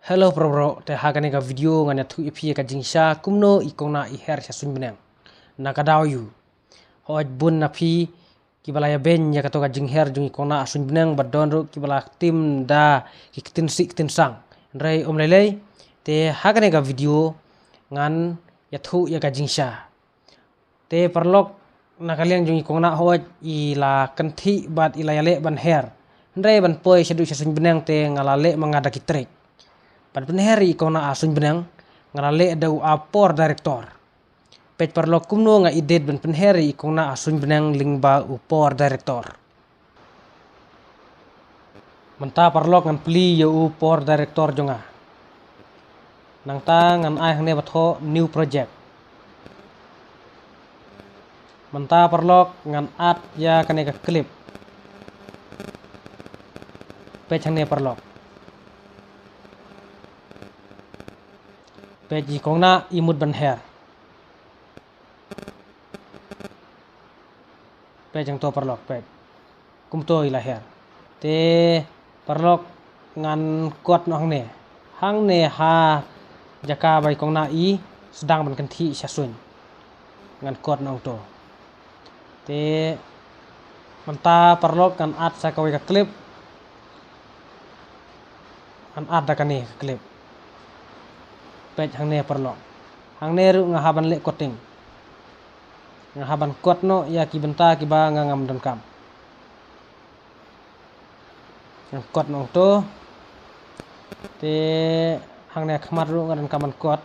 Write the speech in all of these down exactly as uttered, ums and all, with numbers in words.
Hello bro bro, te ha kane ka video ngan ïathuh ïa phi ka jingshisha kumno i kong Nah i her sha suiñ bneng. Na ka daw ïa u, hooid bun na phi kiba la ïabeiñ ïa kato ka jingher jong i kong Nah ha suiñ bneng, bad don ruh kiba la tim da ki ktien sih ktien sang. Hynrei ym lei lei, te ha kane ka video ngan ïathuh ïa ka jingshisha. Te paralok, na ka liang jong i kong Nah hooid i la kynthih bad i la ïaleh ban her. Hynrei ban poi shaduh sha suiñ bneng te nga la leh ma nga da ki trick. Ban pynher ïa i kong Nah ha suiñ bneng, nga la leh da u app Power Director. Peit paralok kumno nga edit ban pynher ïa i kong Nah ha suiñ bneng lyngba u Power Director. Mynta paralok ngan plie ïa u Power Director jong nga. Nangta ngan ai hangne ba thoh new project. Mynta paralok ngan add ïa kane ka clip. Peit hangne paralok. Peit i kong Nah i mut ban her. Peit hangto paralok, peit. Kumto i la her. Te paralok ngan kot noh hangne. Hangne ha jaka ba i kong Nah i sdang ban kynthih sha suiñ. Ngan kot noh hangto. Te mynta paralok ngan add sa kawei ka clip. Ngan add da kane ka clip. Peit hangne paralok. Hangne ruh nga hap ban leh cutting. Nga hap ban kot noh ïa ki bynta kiba nga ngam donkam. Ngan kot noh hangto. Te hangne khmat ruh nga donkam ban kot.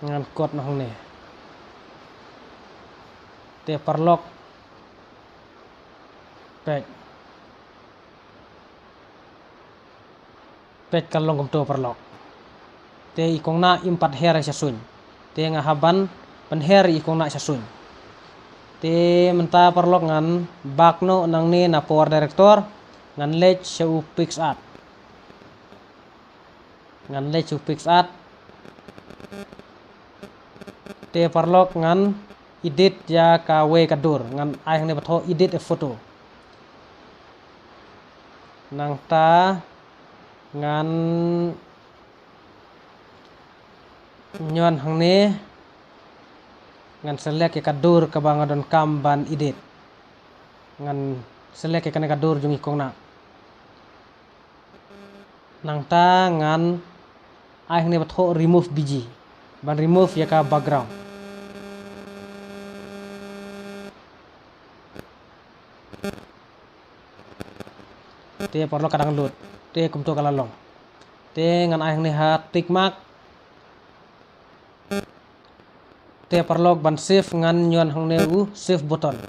Ngan kot noh hangne. Te paralok. Peit. Peit ka long kumto paralok. Te i kong Nah im pat her sha suiñ. Te nga hap ban pynher i kong Nah sha suiñ. Te mynta paralok ngan back noh nangne na Power Director, ngan leit sha u PicsArt. Ngan leit sha u PicsArt. Te paralok ngan edit ïa kawei ka dur, ngan ai hangne ba thoh edit a photo. Nangta ngan ñion hangne, ngan select ïa ka dur kaba nga donkam ban edit. Ngan select ïa kane ka dur jong i kong Nah. Nangta ngan ai hangne ba thoh remove BG ban remove ïa ka background. Te paralok ka dang load. Te kumto ka la long. Te ngan ai hangne ha tick mark. Te paralok ban save ngan ñion hangne u save button.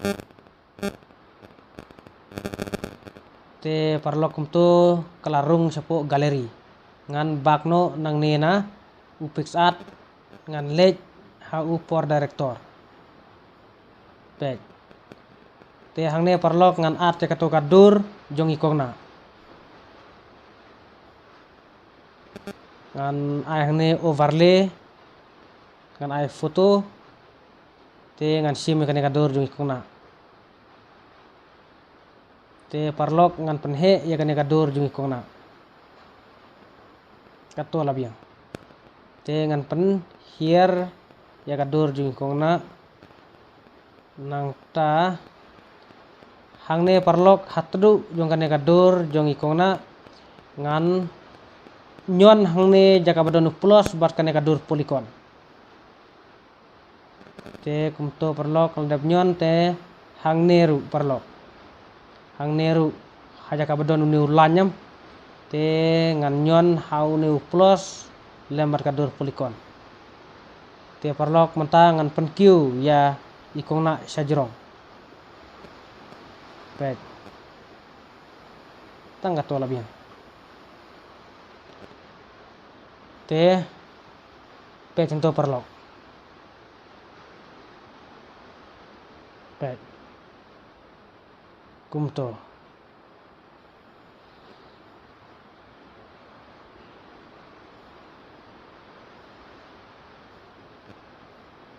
Te paralok kumto ka la rung shapoh gallery. Ngan back noh nangne na u PicsArt, ngan leit ha u Power Director. Peit. Te hangne paralok ngan add ïa kato ka dur jong i kong Nah. Ngan ai hangne overlay. Ngan ai photo. Te ngan shim ïa kane ka dur jong i kong Nah. Te paralok ngan pynheh ïa kane ka dur jong i kong Nah. Kato la biang. Te ngan pynhiar ïa ka dur jong i kong Nah. Nangta hangne paralok ha tdong jong kane ka dur jong i kong Nah ngan ñion hangne jaka ba don u plus bad kane ka dur polygon. Te kumto paralok, la dep ñion te hangne ruh paralok. Hangne ruh ha jaka ba don une u line em. Te ngan ñion ha une u plus lem bad ka dur polygon. Te paralok mynta ngan pynkiew ïa i kong Nah sha jrong. Peit. Tang kato la biang. Te peit hangto paralok. Peit. Kumto.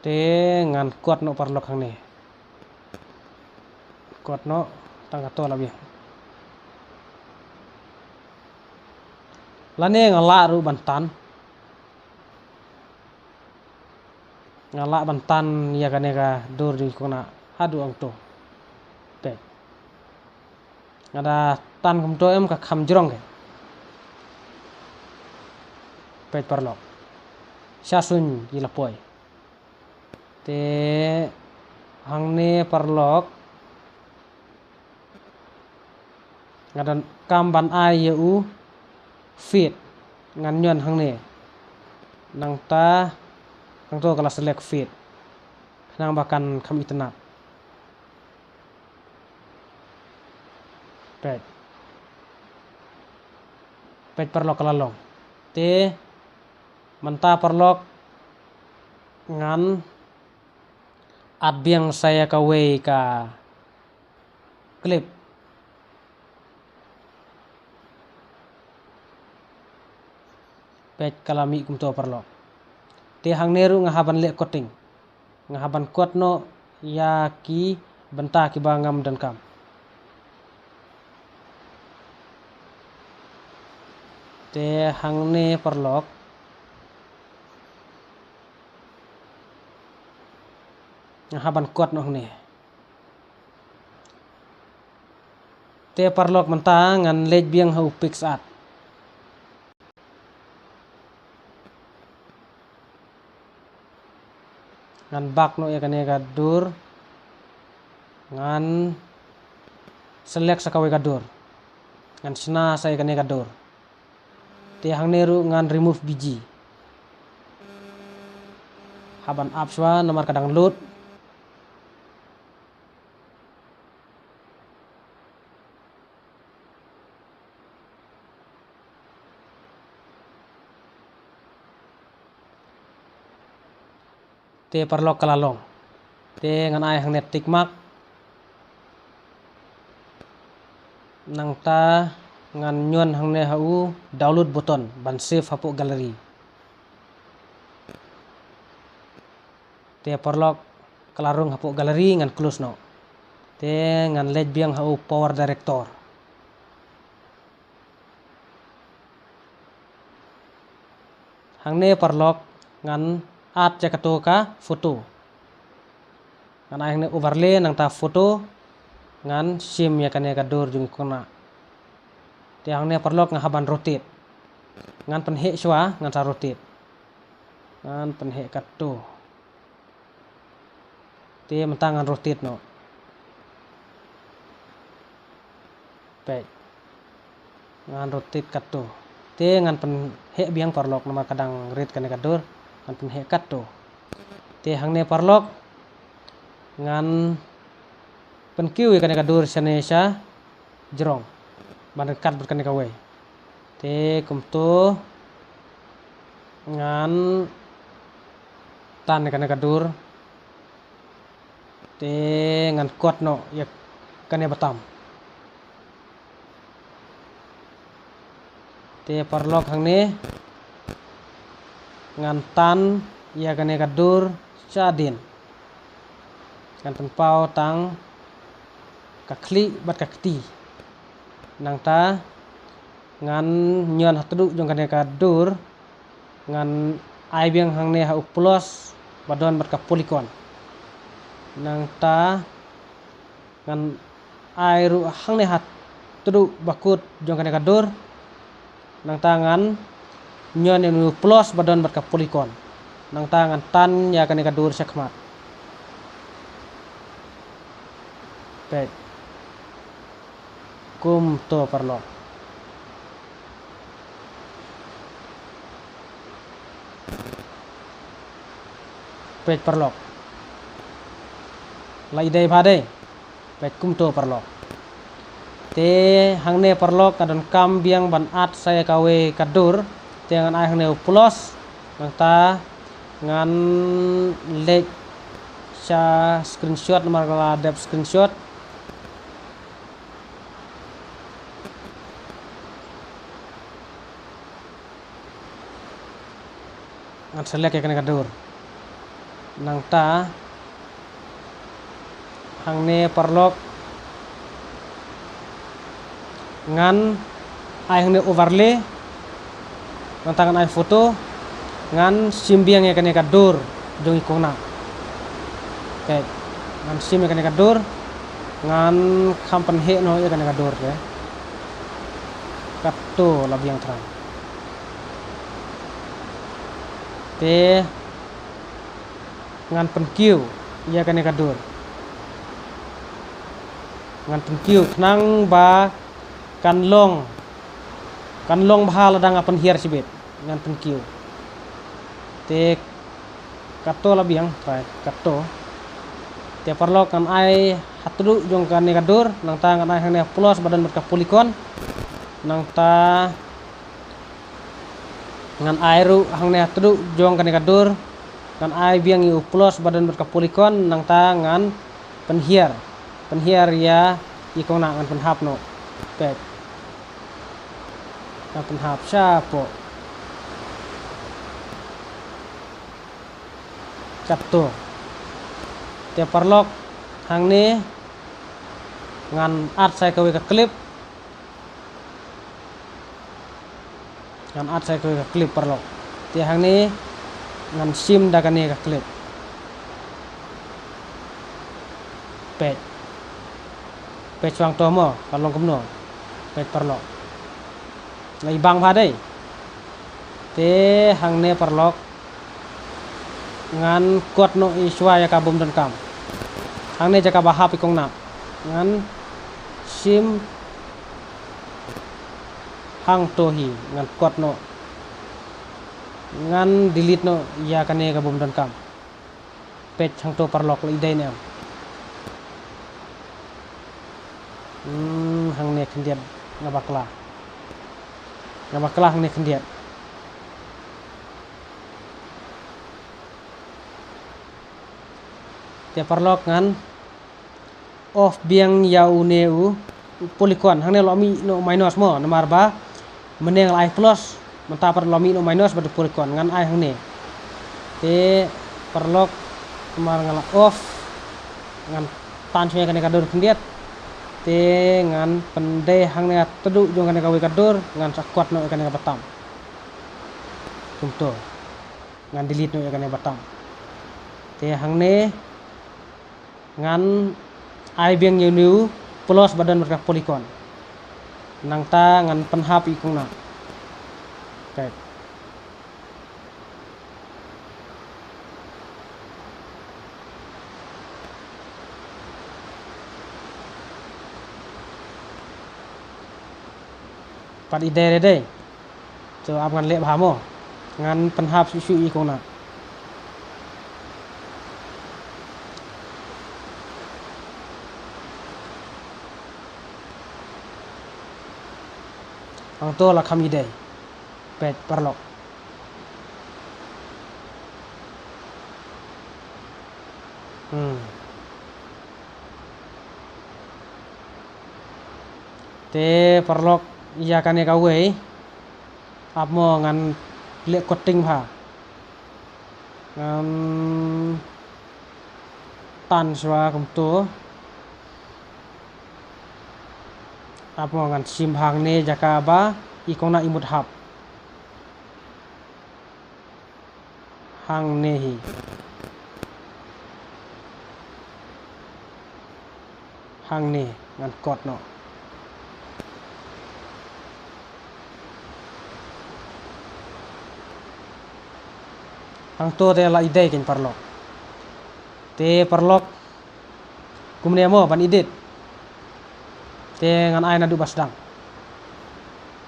Te ngan kot noh paralok hangne. Kot noh tang kato la biang. Lane nga lah ruh ban tan. Nga lah ban tan ïa kane ka dur jong i khynnah haduh hangto. Te nga da tan kumto em ka kham jrong ke. Peit paralok. Sha suiñ i la poi. Te hangne paralok nga donkam ban ai ïa u fade, ngan ñion hangne. Nangta hangto ka la select fade khnang ba kan kham itynnad. Peit. Peit paralok, ka la long. Te mynta paralok ngan add biang sa ïa kawei ka clip. Peit, ka la mih kumto paralok. Te hangne ruh nga hap ban leh cutting. Nga hap ban cut noh ïa ki bynta kiba ngam donkam. Te hangne paralok nga hap ban cut noh hangne. Te paralok mynta ngan leit biang ha u PicsArt. Ngan back noh ïa kane ka dur. Ngan select sa kawei ka dur. Ngan shna sa ïa kane ka dur. Te hangne ruh ngan remove biji. Hap ban ap shuwa namar ka dang load. Te paralok, ka la long. Te ngan ai hangne tick mark. Nangta ngan ñion hangne ha u download button ban save hapoh gallery. Te paralok, ka la rung hapoh gallery, ngan close noh. Te ngan leit biang ha u PowerDirector. Hangne paralok ngan add ïa kato ka photo. Ngan ai hangne overlay, nangta photo. Ngan shim ïa kane ka dur jong i khynnah. Te hangne paralok nga hap ban rotate. Ngan pynheh shuwa, ngan sa rotate. Ngan pynheh katto. Te mynta ngan rotate noh. Peit. Ngan rotate katto. Te ngan pynheh biang paralok namar ka dang rit kane ka dur. Ngan pynheh katto. Te hangne paralok ngan pynkiew ïa kane ka dur shane sha jrong ban ryngkat bad kane kawei. Te kumto ngan tan ïa kane ka dur. Te ngan cut noh ïa kane batam. Te paralok hangne ngan tan ïa kane ka dur shadien. Ngan pynpaw tang ka khlieh bad ka kti. Nangta ngan ñion ha tduk jong kane ka dur, ngan ai biang hangne ha u plus ba don bad ka polygon. Nangta ngan ai ruh hangne ha tduk ba kut jong kane ka dur. Nangta ngan ñion ïa u plus ba don bad ka polygon. Nangta ngan tan ïa kane ka dur shakhmat. Peit. Kumto paralok. Peit paralok. La i dei bha dei. Peit kumto paralok. Te hangne paralok nga donkam biang ban add sa ïa kawei ka dur. Te ngan ai hangne u plus. Nangta ngan leit sha screenshot namar nga la dep screenshot. Ngan select ïa kane ka dur. Nangta hangne paralok Ngan ai hangne overlay. Nangta ngan ai photo. Ngan shim biang ïa kane ka dur jong i kongna. Peit. Ngan shim ïa kane ka dur. Ngan kham pynheh noh ïa kane ka dur te. Kato la biang thrang. Te ngan pynkiew ïa kane ka dur. Ngan pynkiew khnang ba kan long, kan long bha lada nga pynhiar shibit. Ngan pynkiew. Te kato la biang, trai, kato. Te paralok ngan ai ha tduh jong kane ka dur, nangta ngan ai hangne plus ba don bad ka polygon. Nangta ngan ai ruh hangne ha tduh jong kane ka dur. Ngan ai biang ïa u plus ba don bad ka polygon, nangta ngan pynhiar. Pynhiar ïa i kongna, ngan pynhap noh. Peit. Ngan pynhap shapoh. Kato. Te paralok hangne ngan add sa kawei ka clip. Ngan add sa kawei ka clip paralok. Te hangne ngan shim da kane ka clip. Peit. Peit shuwa hangto mo, ka long kumno. Peit paralok. Nga i bang bha dei. Te hangne paralok ngan kot noh i shuwa ïa ka bym donkam. Hangne jaka ba hap i kongna. Ngan shim hangto hi, ngan kot noh. Ngan delete noh ïa kane ka bym donkam. Peit hangto paralok, la i dei ne em. Hmm, hangne khyndiat nga bakla. Nga bakla hangne khyndiat. Te paralok ngan off biang ïa une u polygon. Hangne la mih noh minus mo, namar ba mynne nga la ai plus, mynta pat la mih noh minus bad u polygon, ngan ai hangne. Te paralok, namar nga la off, ngan tan shuwa ïa kane ka dur khyndiat. Te ngan pyndei hangne ha tduh jong kane kawei ka dur, ngan sa kot noh ïa kane ka bottom. Kumto. Ngan delete noh ïa kane ka bottom. Te hangne ngan ai biang ïa une u plus ba don bad ka polygon. Nangta ngan pynhap i kongna. Peit. Pat i dei re dei. To ap ngan leh bha mo. Ngan pynhap shuh shuh i kongna. Hangto la kham i dei. Peit paralok. Hmm. Te paralok ïa kane kawei. Ap mo ngan leh cutting bha. Ngan tan shuwa kumto. Ap mo ngan shim hangne jaka ba i kongna i mut hap. Hangne hi. Hangne ngan kot noh. Hangto te la i dei kein paralok. Te paralok kumne mo ban edit. Te ngan ai naduh ba sdang.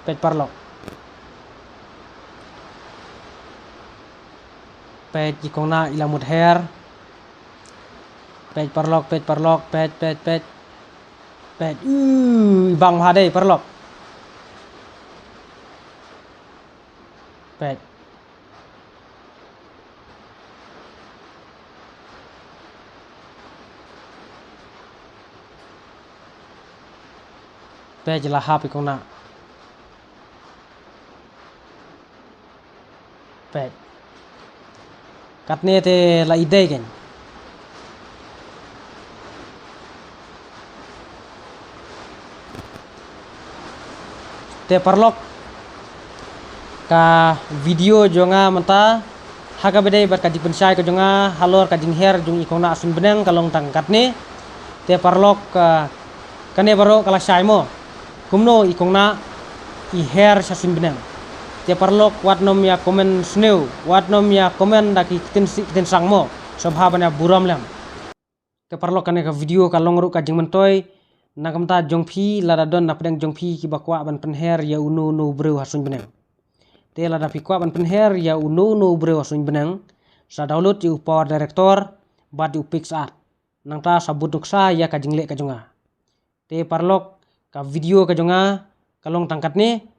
Peit paralok. Peit i kongna i la mut her. Peit paralok, peit paralok, peit, peit, peit. Peit, u, i bang bha dei paralok. Peit. Peit la hap i kongna. Peit. Katne te la i dei kein. Te paralok, ka video jong nga mynta ha kaba ïadei bad ka jingpynshai ka jong nga halor ka jingher jong i kong Nahsuin Bneng ka long tang katne. Te paralok, ah, kane baroh ka la shai mo, kumno i kong Nah i her sha Suin Bneng. Te paralok, wat nym ïa comment sniew, wat nym ïa comment da ki ktien sih ktien sang mo, sngewbha ban ïa burom lem. Te paralok, kane ka video ka long ruh ka jingmyntoi na ka bynta jong phi, lada don na pdeng jong phi kiba kwah ban pynher ïa uno uno u briew ha Suin Bneng. Te lada phi kwah ban pynher ïa uno uno u briew ha Suin Bneng, sa download ïa u Power Director bad ïa u PicsArt. Nangta sa bud nuksa ïa ka jingleh ka jong nga. Te paralok, ka video ka jong nga ka long tang katne.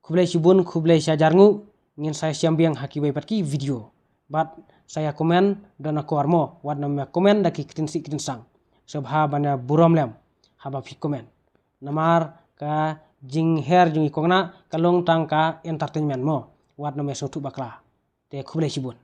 Khublei shibun, khublei shihajar nguh. Ngin sa ïashem biang ha kiwei pat ki video. Bad sa ïa comment da na kor mo, wat nym ïa comment da ki ktien sih ktien sang, sngewbha ban ïa burom lem haba phi comment. Namar ka jingher jong i kong Nah ka long tang ka entertainment mo, wat nym ïa sngewthuh bakla. Te khublei shibun.